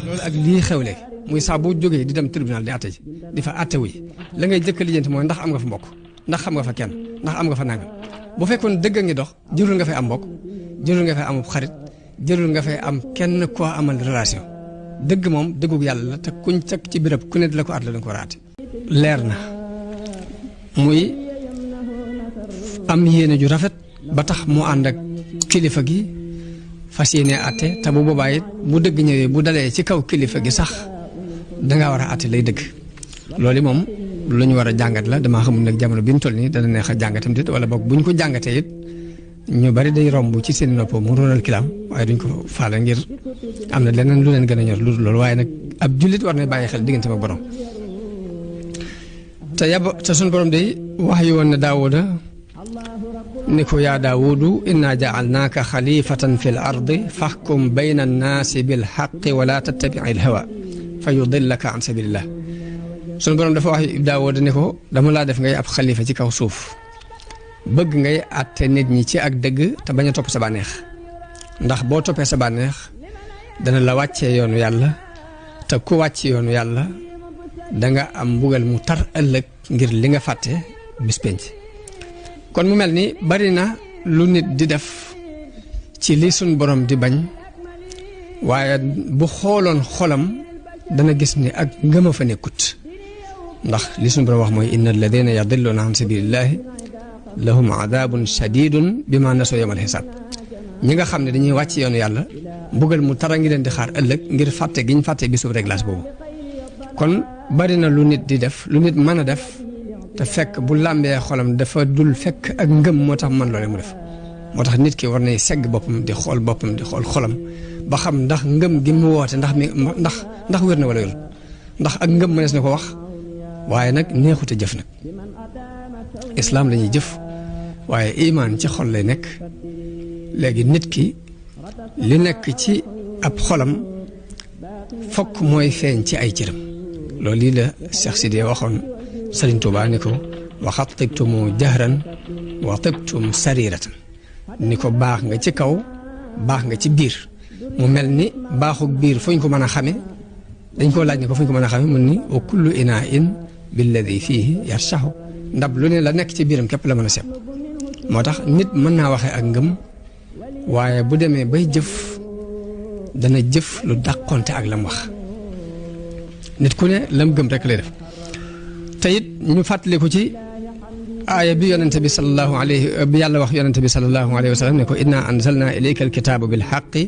loolu ak lii xew léegi muy saa boo jógee di dem tribunal di àtte ji di fa àtte wuy la ngay jëkk lijjanti mooy ndax am nga fa mbokk ndax xam nga fa kenn ndax am nga fa nangam bu fekkoon dëgg a ngi dox jërul nga fay am mbokk jërul nga fay am xarit jërul nga fay am kenn koo amal relation dëgg moom dëggug yàlla la te kuñ cak ci béréb ku ne di la ko àtte la da nga ko war a àtte leer na muy am yéene ju rafet ba tax mu ànd ak kilifa gi fas yéene àtte te bu boobaa it bu dëgg ñëwee bu dalee ci kaw kilifa gi sax dangaa war a àtte lay dëgg loolu moom lu ñu war a jàngat la damaa xamul nag jamono bi ñu toll nii dana neex a jàngatam dit wala boog bu ñu ko jàngatee it ñu bari day romb ci seen nopp mu róonal kilaam waaye duñ ko faale ngir am na leneen lu leen gën a ñor lu loolu waaye nag ab jullit war na bàyyi xel diggante ak borom te sun borom day wax yi woon na Daawuda ni ko yaa Daawudu inna ja'alnaaka xalifatan fil ardi fahkum bayna annaasi bil haqqi wala tattabi'il hawa fa yudillaka an sabilillah sun borom dafa wax Daawuda ni ko dama laa def ngay ab xalifa ci kaw suuf bëgg ngay àtte nit ñi ci ak dëgg te bañ a topp sa bànneex ndax boo toppee sa bànneex dana la wàccee yoonu yàlla te ku wàcc yoonu yàlla danga am mbugal mu tar ëllëg ngir li nga fàtte bis penc kon mu mel ni bari na lu nit di def ci li sun borom di bañ waaye bu xooloon xolam dana gis ni ak ngëma fa nekkut ndax li sun borom wax mooy inna alladina yadilluuna an sabilillahi lahum adabun shadidun bima nasu yawmal xisaab ñi nga xam ne dañuy wàcc yoonu yàlla mbugal mu tara ngi leen di xaar ëllëg ngir fàtte giñ fàtte bisub réglage boobu kon bari na lu nit di def lu nit mën a def te fekk bu làmbee xolam dafa dul fekk ak ngëm moo tax man loole mu def moo tax nit ki war nay segg boppam di xool xolam ba xam ndax ngëm gi mu woote ndax wér na wala wér ndax ak ngëm mënees na ko wax waaye nag neexute jëf nag islaam lañuy jëf waaye imaan ci xol lay nekk léegi nit ki li nekk ci ab xolam fokk mooy feeñ ci ay cëram loolu lii la Cheikh Sidiye waxoon Sëriñ Tuubaa ni ko waxat tibtumu jahran wa tibtum sariratan ni ko baax nga ci kaw baax nga ci biir mu mel ni baaxuk biir fuñ ko mën a xame dañ koo laaj ni ko fuñ ko mën a xame mun ni wa kullu inaa in billadi fiihi yarshahu ndab lu ne la nekk ci biiram képp la mën a sepp moo tax nit mën naa waxee ak ngëm waaye bu demee bay jëf dana jëf lu dàqonte ak lam wax nit ku ne lam gëm rek lay def te it ñu fàttaliku ci aaya bi yonente bi sallallahu alayhi bi yàlla wax yonente bi sallallahu alayhi wa sallam ne ko inna anzalna ilayka alkitaaba bil haqqi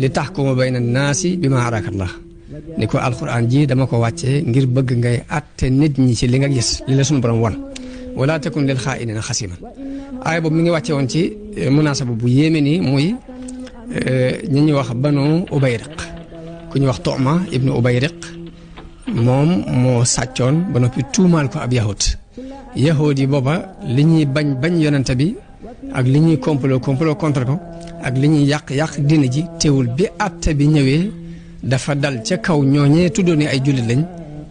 li taxkuma bayna annaasi bima araka allah ni ko alquran ji dama ko wàccee ngir bëgg ngay àtte nit ñi ci li nga gis li la suñu borom won wala takun lil xaa'iniina xasiman aaya boobu mi ngi wàcce woon ci munaasaba bu yéeme nii muy ñi ñuy wax banu ubayriq ku ñuy wax Tu'ma ibnu ubayriq moom moo sàccoon ba noppi tuumaal ko ab yahud yi booba li ñuy bañ yonente bi ak li ñuy complot contre ko ak li ñuy yàq diine ji teewul bi àtte bi ñëwee dafa dal ca kaw ñooñee tuddoon ay jullit lañ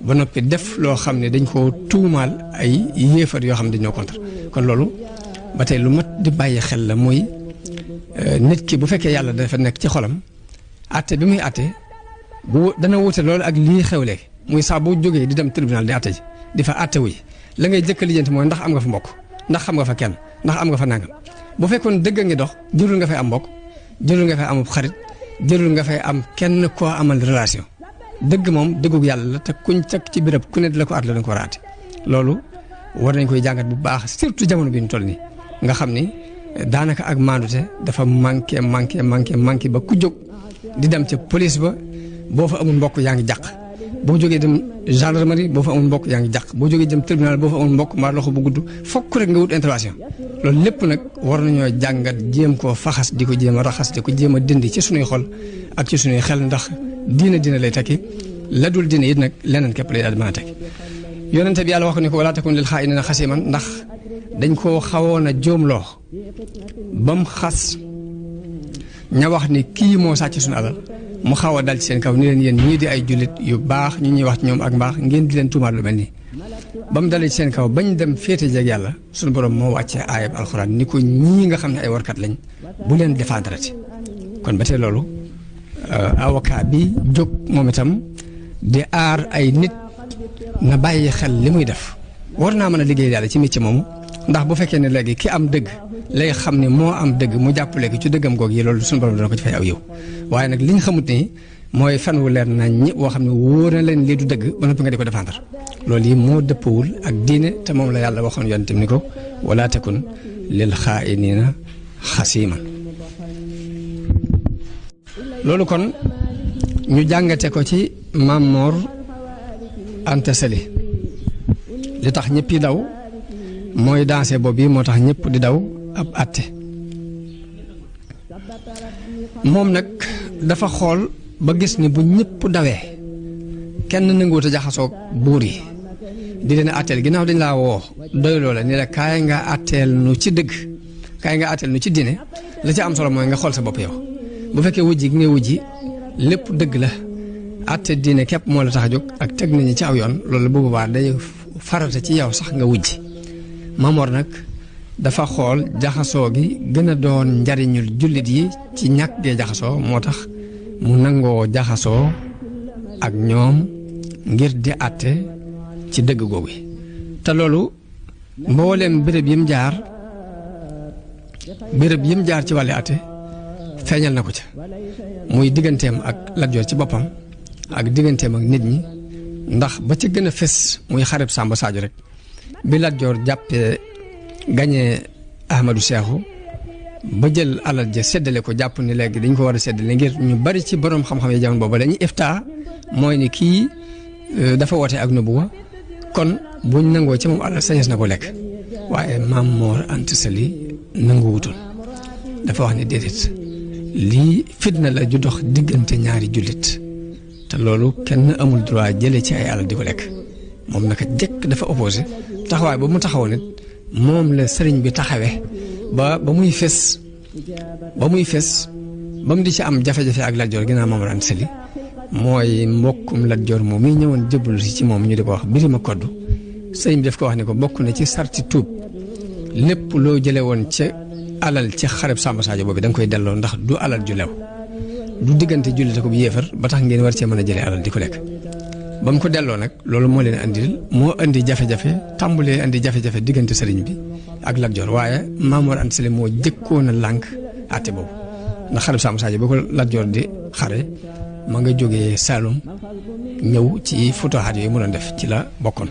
ba noppi def loo xam ne dañ koo tuumaal ay yéefar yoo xam ne dañoo contre kon loolu ba tey lu mat di bàyyi xel la muy nit ki bu fekkee yàlla dafa nekk ci xolam àtte bi muy àtte bu dana wute loolu ak lii xew léegi muy saa boo jógee di dem tribunal di àtte ji di fa àtte wuy la ngay jëkk lijjanti mooy ndax am nga fa mbokk ndax xam nga fa kenn ndax am nga fa nangam bu fekkoon dëgg a ngi dox jërul nga fay am mbokk jërul nga fay am xarit jërul nga fay am kenn koo amal relation dëgg moom dëggug yàlla la te kuñ cak ci béréb ku ne di la ko àtte la da nga ko war a àtte loolu war nañ koy jàngat bu baax surtout jamono bi ñu toll nii nga xam ni daanaka ak maandute dafa manqué ba ku jóg di dem ca police ba boo fa amul mbokk yaa ngi jàq boo jógee dem gendarmerie boo fa amul mbokk yaa ngi jàq boo jógee dem tribunal boo fa amul mbokk mbaa loxo bu gudd fokk rek nga wut intervention loolu lépp nag war nañoo jàngat jéem koo faxas di ko jéem a raxas di ko jéem a dindi ci sunuy xol ak ci sunuy xel ndax diina lay tekki la dul diine it nag leneen képp lay daal di mën a tekki yonente bi yàlla wax ko ni ko wala takun lil xaa'iniina xasiman ndax dañ koo xawoon a joomloo bam xas ña wax ni kii moo sàcc suñu alal mu xaw a dal ci seen kaw ni leen yéen ñii di ay jullit yu baax ñu ñuy wax ci ñoom ak mbaax ngeen di leen tuumaal lu mel nii ba mu dalee ci seen kaw bañ dem féete jeeg yàlla suñu borom moo wàccee aayab alxuraan ni ko ñii nga xam ne ay warkat lañ bu leen défendrati kon ba tey loolu avocat bi jóg moom itam di aar ay nit na bàyyi xel li muy def war naa mën a liggéey yàlla ci métier moomu ndax bu fekkee ne léegi ki am dëgg lay xam ne moo am dëgg mu jàppale ko ci dëggam goog yi loolu suñu borom dana ko ci fay aw yow waaye nag li ñu xamut ni mooy fan wu leer nañ ñi boo xam ne wóor na leen lii du dëgg ba noppi nga di ko défendre loolu yi moo dëppawul ak diine te moom la yàlla waxoon yonent ni ko wala takun lil xaa'iniina xasiiman loolu kon ñu jàngate ko ci Maam Mor Anta Sali li tax ñëpp yi daw mooy danse boobu yi moo tax ñëpp di daw ab àtte moom nag dafa xool ba gis ni bu ñëpp dawee kenn nanguwut a jaxasoo buur yi di leen àtteel ginnaaw dañ laa woo doy loola ni la kaay nga àtteel nu ci dëgg kaay nga àtteel nu ci diine la ci am solo mooy nga xool sa bopp yow bu fekkee wujji gi nga wujji lépp dëgg la àtte diine képp moo la tax a jóg ak teg nañu ci aw yoon loolu bu boobaa day farata ci yow sax nga wujji Maam Mor nag dafa xool jaxasoo gi gën a doon njariñul jullit yi ci ñàkk gee jaxasoo moo tax mu nangoo jaxasoo ak ñoom ngir di àtte ci dëgg googu te loolu mbooleem béréb yim jaar ci wàllu àtte feeñal na ko ca muy digganteem ak Lat Joor ci boppam ak digganteem ak nit ñi ndax ba ci gën a fés muy xareb Samba Sadio rek bi Lat Joor jàppee gañee Ahmadou Cheikhou ba jël alal ja séddale ko jàpp ni léegi dañ ko war a séddale ngir ñu bari ci borom xam-xam yi jamono boobu dañuy ifta mooy ni kii dafa woote ak nubuwa kon buñ nangoo ci moom alal sañes na ko lekk waaye Maam Mor Anta Sali nangu wutoon dafa wax ni déedéet lii fitna la ju dox diggante ñaari jullit te loolu kenn amul droit jëlee ci ay alal di ko lekk moom naka jëkk dafa opposé taxawaay ba mu taxawoon it moom la sëriñ bi taxawee ba muy fes ba mu di ci am jafe-jafe ak Lat Joor ginnaaw Maam Mor Anta Sali mooy mbokkum Lat Joor moom mi ñëwoon jëbbalu si ci moom ñu di ko wax Birima Koddu sëriñ bi daf ko wax ne ko bokk na ci sarti tuub lépp loo jële woon ca alal ci xareb Samba Sadio boobu da nga koy delloo ndax du alal ju lew du diggante jullite ko bu yéefar ba tax ngeen war cee mën a jëlee alal di ko lekk ba mu ko delloo nag loolu moo leen andil moo andi jafe-jafe tàmbulee andi jafe-jafe diggante sëriñ bi ak Lat Joor waaye Maam Mor Anta Sali moo jëkkoon a lànk àtte boobu ndax xareb Samba Sadio boo ko Lat Joor di xare ma nga jógee Saalum ñëw ci futuhaat yooyu mu doon def ci la bokkoon